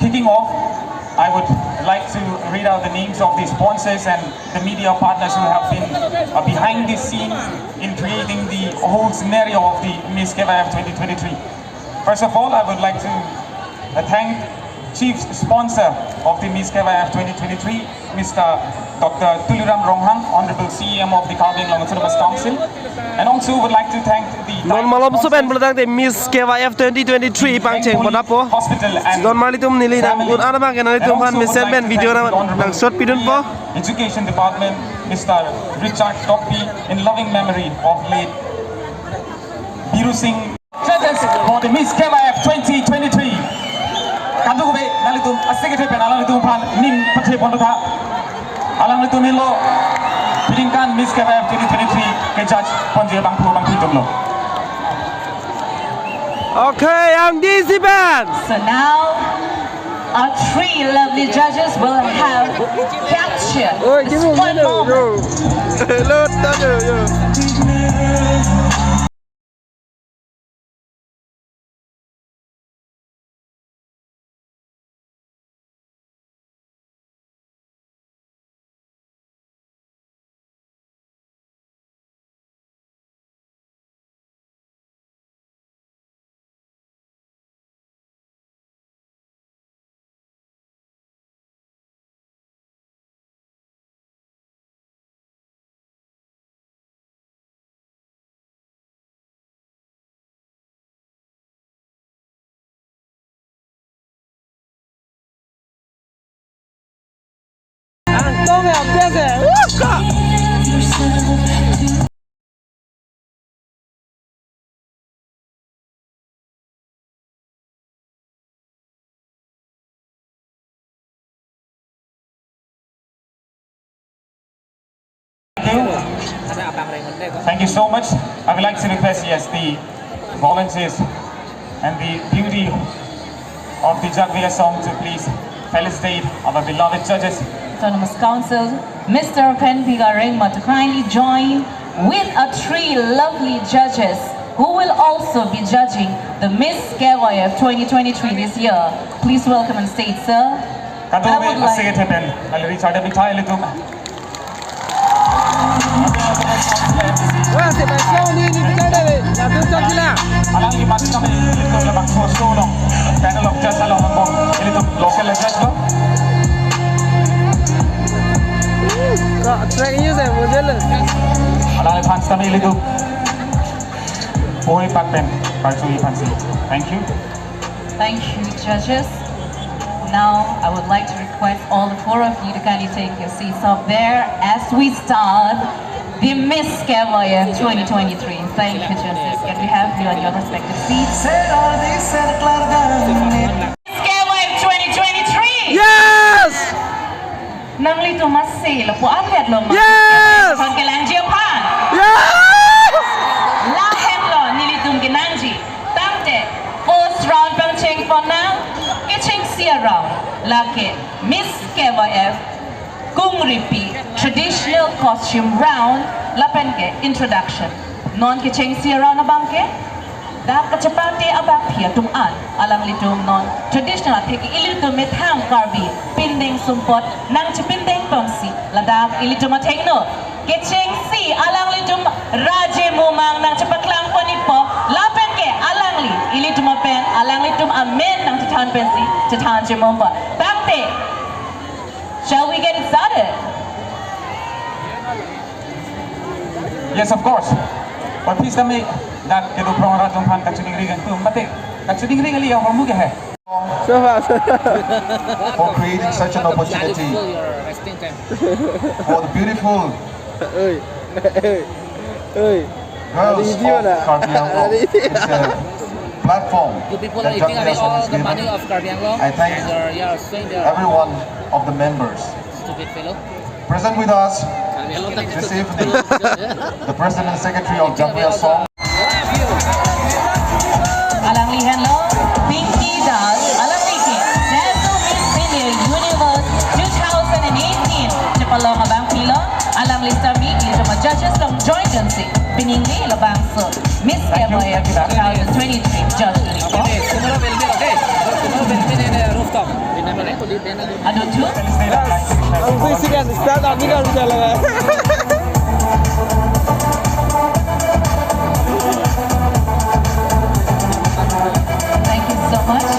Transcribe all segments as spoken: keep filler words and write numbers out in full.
Beginning of, I would like to read out the names of the sponsors and the media partners who have been, uh, behind the scene in creating the whole scenario of the Miss K Y F twenty twenty-three. First of all, I would like to, uh, thank chief sponsor of the Miss K Y F twenty twenty-three, Mister Doctor Tuliram Ronghang, Honorable C E M of the Karbi Anglong Autonomous Council, and also would like to thank the Non malom supen pulo tangte Miss K Y F twenty twenty-three pangcheng pon apo. Hospital and Don malitum neli nang family. Un ana bang ke nanglitum aphan mesen pen video nang, nang shot pidunpo. Education Department, Mister Richard Tokbi, in loving memory of late Biru Singh. Judges for the Miss K Y F twenty twenty-three. Kadokave nanglitum a-secretary pen alanglitum aphan ning pathe pon tha. Alanglitum helo peningkan Miss K Y F twenty twenty-three ke-judge ponji abangphu abangphi atumlo. Okay, ang D C band. So now, our three lovely judges will have captured this one moment. Hello, Tanya, yo. Ang tong ya biasa. Thank you. Thank you so much. I would like to request, yes, the volunteers and the beauty of the Jagvia song to please felicitate our beloved judges. Autonomous Council, Mister Penpiga Rengma, to kindly join with our three lovely judges who will also be judging the Miss K Y F twenty twenty-three this year. Please welcome on stage, sir. Kadokave a-secretary pen, Richard Abithai ilitum. Wah, si Bai Song ni, ni bicara deh. Satu tak gila. Alangli mas kami ilitum labangso along. Panel of judge along, ilitum local judge lo. Kok track news eh, muncul. Alangli fans kami ilitum. Poi pak pen, parsu i fansi. Thank you. Thank you, judges. Now, I would like to request all the four of you to kindly take your seats up there as we start the Miss K Y F twenty twenty-three. Thank you, judges. Can we have you on your respective seats? Miss K Y F twenty twenty-three. Yes! Nanglitum masi lapu-an vetlo ma? Yes! Pangkelangji aphan. Yes! Lahenlo nelitum kenangji. Tangte first round pangcheng pon nang, kechengsi a-round. Lake Miss K Y F Kungripi traditional costume round lapen ke introduction. Non kechengsi a-round abang ke dak kachepate abangpi atum an, alanglitum non traditional atheke ilitum methang Karbi pindeng sumpot nangchepindeng ponsi ladak ilitum athengno kechengsi alanglitum raje mumang nangchepaklang pon-ikpo lapen ke alangli ilitum apen alanglitum amen nangchethan pensi chethan chemompo. Tangte, shall we get it started? Yes, of course. But please tell me that kedo prong ratung phan kachuding ring tu mate kachuding ring ali yang hormu ke hai. Siapa? For creating such an opportunity for the beautiful Oi. Oi. Girls of Karbi Anglong. It's a platform that Jagvia song is given. I thank every one of the members present with us this evening, the President and Secretary of Jagvia Song. Alangli henlo Pinky Das, alangli ke Dezho Miss India Universe two thousand and eighteen chepalong abangpilo, alangli sitame ilitum a-judges along join dunsi peningri labangso Miss K Y F two thousand twenty-three judge. Ang sisikan start up ni kan bicara. Thank you so much.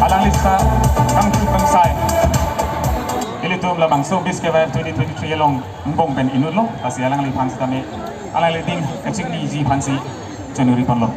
Alangli seta kangtui kangsai. Ilitum labangso Miss K Y F twenty twenty-three along angbong pen inutlo, lasi alangliphan sitame, alangli adim kachiniji aphansi chonuri ponlo.